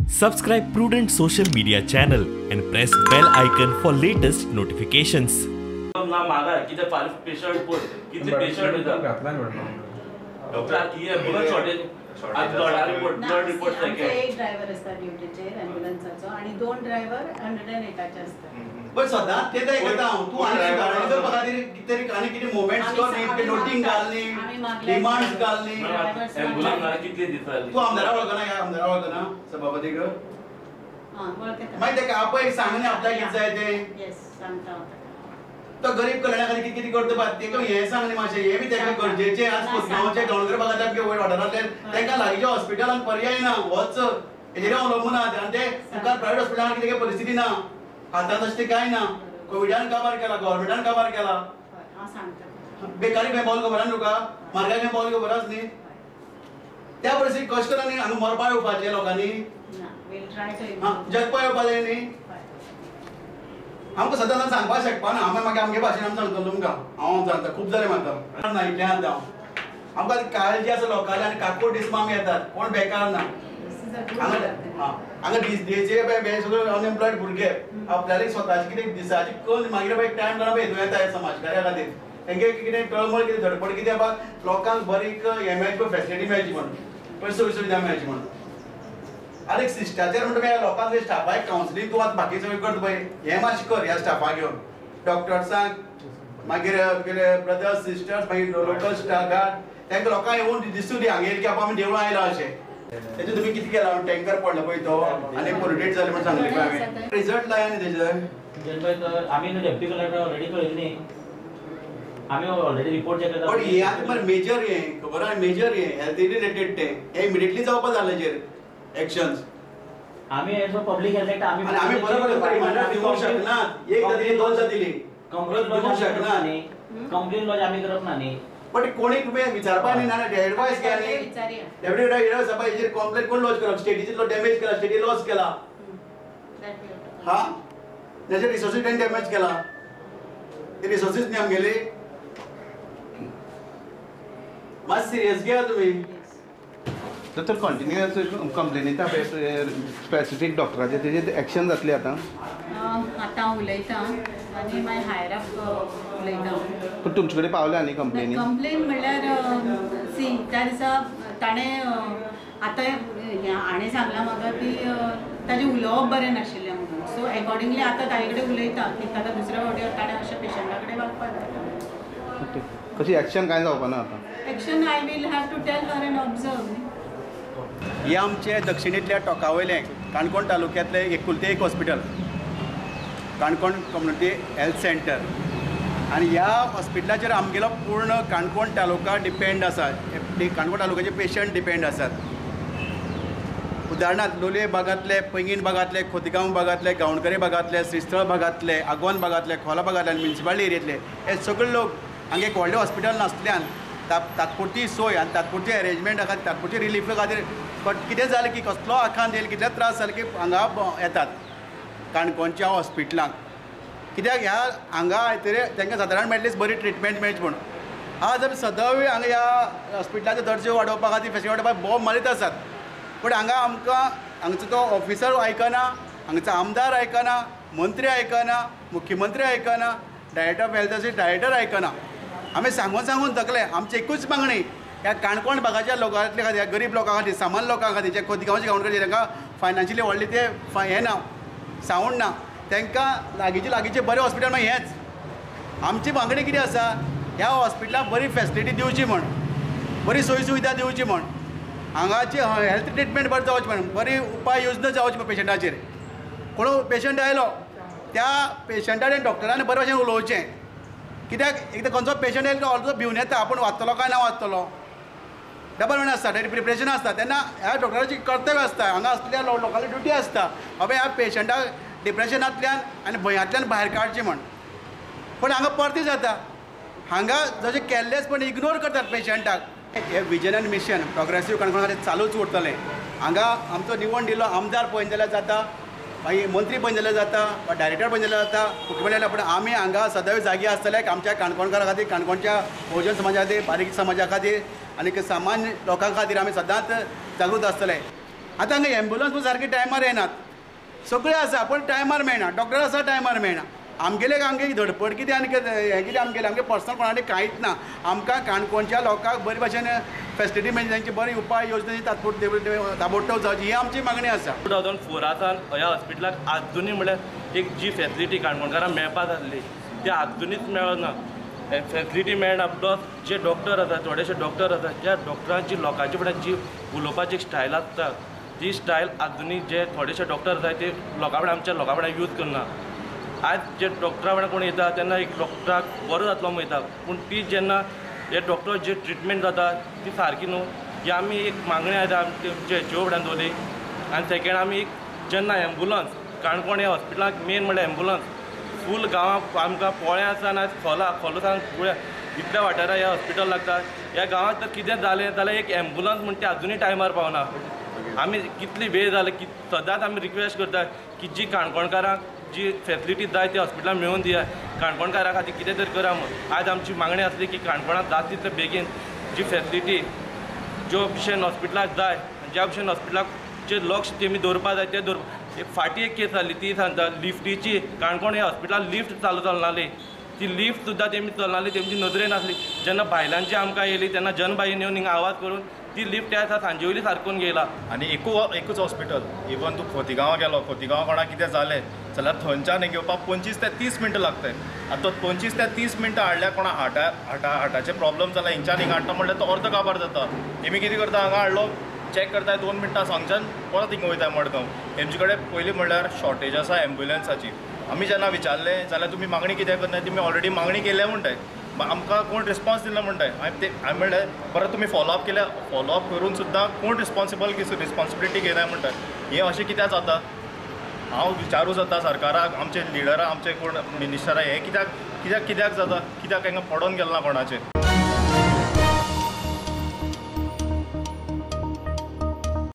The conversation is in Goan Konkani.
Subscribe Prudent social media channel and press bell icon for latest notifications. ना मागा किती पेशंट पळय कितले पेशंट येता डॉक्टर ही एम्ब्युलन्स शॉर्टेज आज ब्लड रिपोर्ट आमचे एक ड्रायव्हर असता ड्युटीचेर एम्ब्युलन्साचो आणि दोन ड्रायव्हर 108चे असतात. पण सदांच ते ऐकता हांव तूं आनी करपा खातीर कितें आनी कितें मुवमेंट्स कर न्ही, नोटींग घाल न्ही, डिमांड्स घाल न्ही. एम्ब्युलन्स कितले दिता तूं आमदारा वळखना? ह्या आमदारा वळखना सभापतीक? हां वळखता. मागीर तेका आपय सांग न्ही आपल्याक कितें जाय तें. येस सांगता हांव. तो गरीब कल्याणा खातीर कितें कितें करता पळय तेका हें सांग न्ही मातशें, हें बी तेका गरजेचें. आज कोसगांवचे गांवडोंगरी भागांतले आमगे वयर वाठारांतले तेंकां लागींच्या हॉस्पिटलान पर्याय ना, होच हेजेर अवलंबून आहा आनी ते मुखार प्रायवेट हॉस्पिटलान कितें परिस्थिती ना, हातांत तशें कांय ना. कोविडान काबार केला, गव्हर्मेंटान काबार केला. बेकारी खंय पावली खबर आसा तुका? म्हारगाय खंय पावली खबर आसा न्ही? त्या परिस्थितीक कशें करून हांगा मरपा येवपाचें लोकांनी, जगपा येवपाचें न्ही. आमकां सदां सांगपाक शकपा ना. आमी मागीर आमगे भाशेन आमी सांगतलो तुमकां. हांव सांगता खूब जालें म्हाका ना इतलें आतां हांव आमकां काळजी आसा लोकांली आनी काकूट दिसमा आमी येतात, कोण बेकार ना हांगा. हांगा दिसचे सगळे अनएम्प्लॉयड भुरगे आपल्याले स्वताची कितें दिसाची कन्न मागीर एक टायम जाणा हेतून येता समाजकार्या खातीर. तेंगे कितें तळमळ कितें धडपड कितें आसा लोकांक बरी हें मेळची फेसिलिटी मेळची म्हण, बरी सोयी सुविधा मेळची म्हण. आनी एक शिश्टाचार म्हणटा ह्या लोकांक स्टाफाक कावन्सिलींग तूं आतां बाकी सगळें करता पळय, हें मातशें कर ह्या स्टाफाक घेवन, डॉक्टर्सांक, मागीर ब्रदर्स सिस्टर्स, मागीर लोकल स्टाफ, तांकां लोकांक येवन दिसूं दी हांगेर की आपूण आमी देवळां आयला अशें. तेजें तुमी कितें केलां? टँकर पडलो पळय तो आनी पोल्युटेड जालें म्हण सांगलें पळय हांवें, रिजल्ट लाया न्ही तेजें. आमी डेप्युटी कलेक्टर ऑलरेडी कळयली न्ही, आमी ऑलरेडी रिपोर्ट चेक करता. पण हें आतां मरे मेजर हें खबर आहा, मेजर हें हेल्थ रिलेटेड तें हें इमिडिएटली जावपा जाय हेजेर एक्शन्स. आमी as a public health act आमी आमी बरोबर रिमांडर दिवंक शकना. एक जातली दोन जातली कंप्लेन लॉज शकना न्ही, कंप्लेन लॉज आमी करप ना न्ही. बट कोणी तुमी विचारपा न्ही ना, एडवायस घ्या न्ही. डेप्युटी एडवायस बाबा हेजेर कंप्लेन कोण लॉज करप? स्टेटीचो डॅमेज केला, स्टेटी लॉस केला, हा तेजे रिसोर्सीस तेणें डॅमेज केला, ते रिसोर्सीस न्ही आमगेले. मात सिरियस घेया तुमी. दोतोर कंटिन्युअस कंप्लेन येता पळय स्पेसिफीक डॉक्टराचेर, तेजेर एक्शन जातलें आतां? आतां हांव उलयतां आनी मागीर हायर अप उलयतां. पूण तुमचे कडेन पावल्या न्ही कंप्लेनी? कंप्लेन म्हणल्यार सी त्या दिसा ताणें आतां हाणें सांगलां म्हाका की ताजें उलोवप बरें नाशिल्लें म्हणून. सो एकॉर्डिंगली आतां ताजे कडेन उलयता की ताका दुसऱ्या फावटी ताणें अशें पेशंटा कडेन वागपाक जाय. कशी एक्शन कांय जावपा ना आतां? Action I will have to tell her and observe. हे आमचे दक्षिणेंतल्या टोंका वयलें काणकोण तालुक्यांतलें एकुलतें एक hospital, Canacona community health centre. आनी ह्या हॉस्पिटलाचेर आमगेलो पूर्ण काणकोण तालुका डिपेंड आसा, काणकोण तालुक्याचे पेशंट डिपेंड आसात. उदाहरणार्थ लोलये भागांतले, पैंगीण भागांतले, खोतिगांव भागांतले, गांवडोंगरी भागांतले, श्रीस्थळ भागांतले, आगोंद भागांतले, खोला भागांतले आनी म्युनिसिपालिटी एरियेंतले हे सगळे लोक हांगा एक व्हडलें हॉस्पिटल नासल्यान तात्पुरती सोय आनी तात्पुरती अरेंजमेंटा खातीर, तात्पुरती रिलीफा खातीर कितें जालें की कसलो आखांत येयलो, कितले त्रास जाले की हांगा येतात काणकोणच्या हॉस्पिटलांक. कित्याक ह्या हांगा येतकीर तांकां सादारण एटलिस्ट बरी ट्रिटमेंट मेळची म्हूण. आज आमी सदैव हांगा ह्या हॉस्पिटलाचो दर्जो वाडोवपा खातीर, फेसिलिटी वाडोवपाक बोब मारीत आसात. पूण हांगा आमकां हांगचो तो ऑफिसर आयकना, हांगचो आमदार आयकना, मंत्री आयकना, मुख्यमंत्री आयकना, डायरेक्टर ऑफ हेल्थ आसा डायरेक्टर आयकना. आमी सांगून सांगून थकले. आमची एकूच मागणी ह्या काणकोण भागाच्या लोकांतले खातीर, ह्या गरीब लोकां खातीर, सामान्य लोकां खातीर, जे खोतिगांवचे गांवडोंगरी तांकां फायनान्शियली व्हडलें तें हें ना, सावंड ना, तांकां लागींचे लागींचें बरें हॉस्पिटल मागीर हेंच. आमची मागणी कितें आसा, ह्या हॉस्पिटलाक बरी फेसिलिटी दिवची म्हण, बरी सोयी सुविधा दिवची म्हण, हांगाची हेल्थ ट्रिटमेंट बरें जावची म्हण, बरी उपाय योजना जावची म्हण पेशंटाचेर. कोण पेशंट आयलो त्या पेशंटान डॉक्टरान बरे भशेन उलोवचें. कित्याक एकदां खंयचो पेशंट आयलो तो ऑल्सो भिवन येता, आपूण वाचतलो काय ना वाचतलो, डबल म्हणून आसता, तेजें प्रिपरेशन आसता. तेन्ना ह्या डॉक्टराची कर्तव्य आसता, हांगा आसल्या लोकांची ड्युटी आसता बाबा ह्या पेशंटाक डिप्रेशनांतल्यान आनी भंयांतल्यान भायर काडचें म्हण. पूण हांगा परतें जाता, हांगा जशें केल्लेंच पण इग्नोर करतात पेशंटाक. हे vision and mission progressive Canacona खातीर चालूच उरतलें. हांगा आमचो निवड दिल्लो आमदार पळयन जाल्यार जाता, मागीर मंत्री पळयन जाल्यार जाता, वा डायरेक्टर पळयन जाल्यार जाता, मुख्यमंत्री जाल्यार, पूण आमी हांगा सदैव जागे आसतले आमच्या काणकोणकारां खातीर, काणकोणच्या बहुजन समाजा खातीर, बारीक समाजा खातीर आनी सामान्य लोकां खातीर आमी सदांच जागृत आसतले. आतां हांगा एम्बुलन्स पण सारकी टायमार येनात, सगळें आसा पण टायमार मेळना, डॉक्टर आसा टायमार मेळना. आमगेले आमगे धडपड कितें आनी हें कितें आमगेलें आमगे पर्सनल कोणाकडेन कांयच ना. आमकां काणकोणच्या लोकांक बरे भाशेन फेसिलिटी मेळची, तांची बरी उपाय योजना तात्पुरती ताबडतोब जावची ही आमची मागणी आसा. 2004 सावन ह्या हॉस्पिटलाक आजुनूय म्हळ्यार एक जी फेसिलिटी काणकोणकारांक मेळपाक आसली ती आजुनूच मेळना, फेसिलिटी मेळना. प्लस जे डॉक्टर आसा, थोडेशे डॉक्टर आसा, ज्या डॉक्टरांची लोकांचे फुडें जी उलोवपाची स्टायल आसता ती स्टायल आजुनूय जे थोडेशे डॉक्टर आसा ते लोकां फुडें आमच्या लोकां फुडें यूज करना. आज जे डॉक्टरा फुडें कोण येता तेन्ना एक डॉक्टराक बरो जातलो म्हूण येता, पूण ती जेन्ना हे डॉक्टर जे ट्रिटमेंट जाता ती सारकी न्हू. ही आमी एक मागणी आसा आमचे एच ओ फुड्यान दवरली. आनी सेकेंड आमी एक जेन्ना एम्बुलन्स काणकोण ह्या हॉस्पिटलाक मेन म्हणल्यार एम्बुलन्स फूल गांवांक आमकां पोळ्यां आसा आनी खोला खोलो सावन कुळ्या इतल्या वाठाराक ह्या हॉस्पिटल लागता. ह्या गांवांत तर कितें जालें जाल्यार एक एम्बुलन्स म्हण ती आजुनूय टायमार पावना. आमी कितली वेळ जाले की सदांच आमी रिक्वेस्ट करता की जी काणकोणकारांक जी फेसिलिटी जाय ती हॉस्पिटलान मेळोवन दिया, काणकोणकारां खातीर कितें तरी करा म्हूण. आज आमची मागणी आसली की काणकोणांत जाता तितले बेगीन जी फेसिलिटी ज्यो भशेन हॉस्पिटलाक जाय, ज्या भशेन हॉस्पिटलाक जे लक्ष तेमी दवरपा जाय ते दवर. एक फाटीं एक केस जाली ती सांगता लिफ्टीची, काणकोण ह्या हॉस्पिटलान लिफ्ट चालू चलनाली, ती लिफ्ट सुद्दां तेमी चलनाली, तेमची नदरेन आसली. जेन्ना भायल्यांची आमकां येयली तेन्ना जनबाईन येवन हिंगा आवाज करून ती लिफ्ट त्या दिसा सांजे वयली सारकोवन घेयला. आनी एकूच हॉस्पिटल, इवन तूं खोतिगांवां गेलो, खोतिगांवां कोणाक कितें जालें जाल्यार थंयच्यान घेवपाक 25 ते 30 मिनटां लागताय. आतां तो 25 ते 30 मिनटां हाडल्यार कोणा हार्टाचे प्रॉब्लम जाल्यार हिंगच्यान हिंगा हाडटा म्हणल्यार तो अर्द काबार जाता. हेमी कितें करता, हांगा हाडलो चॅक करताय 2 मिनटां हांगच्यान परत हिंगा वयता मडगांव. हेमचे कडेन पयलीं म्हणल्यार शॉर्टेज आसा एम्बुलन्साची. आमी जेन्ना विचारलें जाल्यार तुमी मागणी कित्याक करनाय, तुमी ऑलरेडी मागणी केल्या म्हणटाय, आमकां कोण रिस्पॉन्स दिना म्हणटाय. हांवें म्हणलें परत तुमी फॉलोअप केल्या, फॉलोअप करून सुद्दां कोण रिस्पॉन्सिबिलिटी घेनाय म्हणटाय. हें अशें कित्याक जाता हांव विचारूं जाता सरकाराक, आमचे लिडराक, आमचे कोण मिनिस्टराक, हें कित्याक कित्याक कित्याक जाता, कित्याक हांगा पडोन गेलें ना कोणाचें.